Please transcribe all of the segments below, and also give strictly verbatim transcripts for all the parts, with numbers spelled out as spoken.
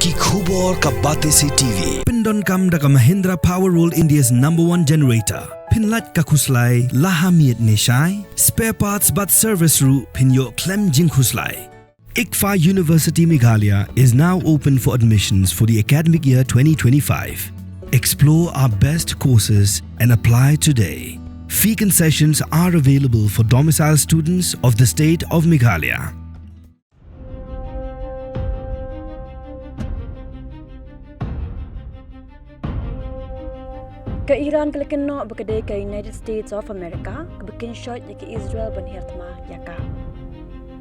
Ki khubor ka Batesi T V. Pyndonkam da ka Mahindra Power World, India's number one generator. Pynlait ka khuslai la ha miet ne shai. Spare parts bad service ruh phin ïoh khlem jingkhuslai. ICFAI University Meghalaya is now open for admissions for the academic year twenty twenty-five. Explore our best courses and apply today. Fee concessions are available for domicile students of the state of Meghalaya. Ka Iran ka la kynnoh ba ka dei ka United States of America kaba kynshoit ïa ka Israel ban hiar thma ïa ka.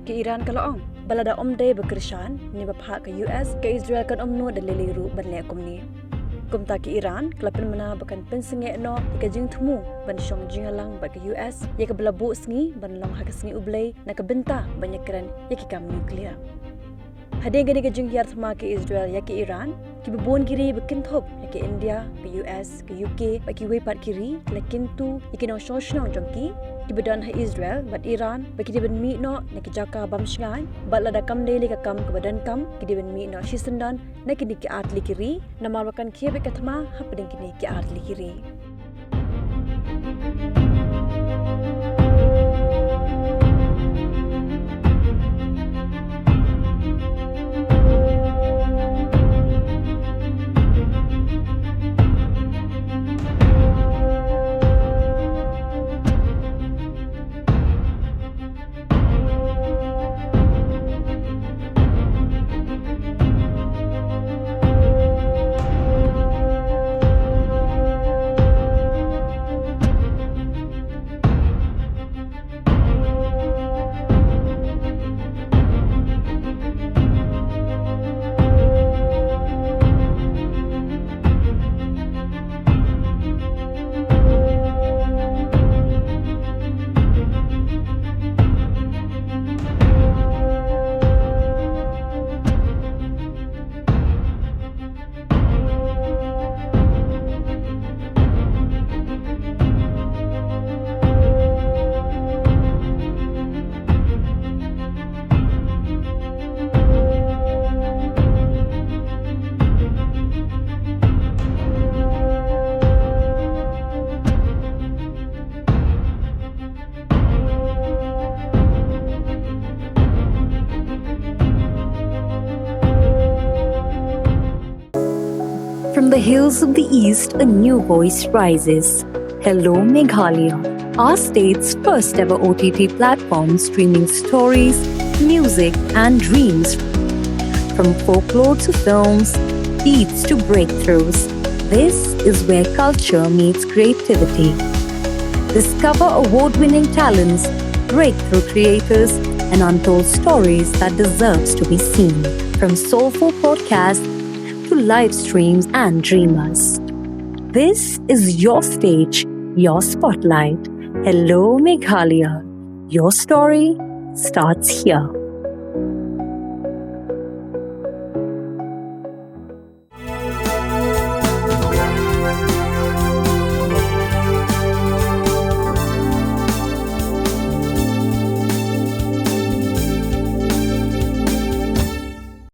Ka Iran ka la ong ba lada ym dei ba kyrshan ne ba phah ka U S, ka Israel kan ym nud da lei lei ruh ban leh kumne. Kumta ka Iran ka la pynbna ba kan pynsangeh noh ïa ka jingthmu ban shong jingïalang bad ka U S ïa kaba la buh sngi ban long ha ka sngi U Blei na ka bynta ban ïakren ïa ki kam nuclear. Hadien kane ka jinghiar thma ka Israel ïa ka Iran, kiba bun ki ri ba kynthup ïa ka India, ka U S, ka U K bad kiwei pat ki ri ki la kyntu ïa ki nongshong shnong jong ki kiba don ha Israel bad Iran ba ki dei ban mih noh na ki jaka bym shngaiñ, bad lada kam dei lei ka kam kaba donkam ki dei ban mih noh shisyndon na kine ki artylli ki ri, namar ba kan khie beit ka thma hapdeng kine ki artylli ki ri. From the hills of the East, a new voice rises. Hello, Meghalaya, our state's first ever O T T platform streaming stories, music, and dreams. From folklore to films, beats to breakthroughs, this is where culture meets creativity. Discover award winning talents, breakthrough creators, and untold stories that deserves to be seen. From soulful podcasts to live streams and dreamers. This is your stage, your spotlight. Hello, Meghalaya. Your story starts here.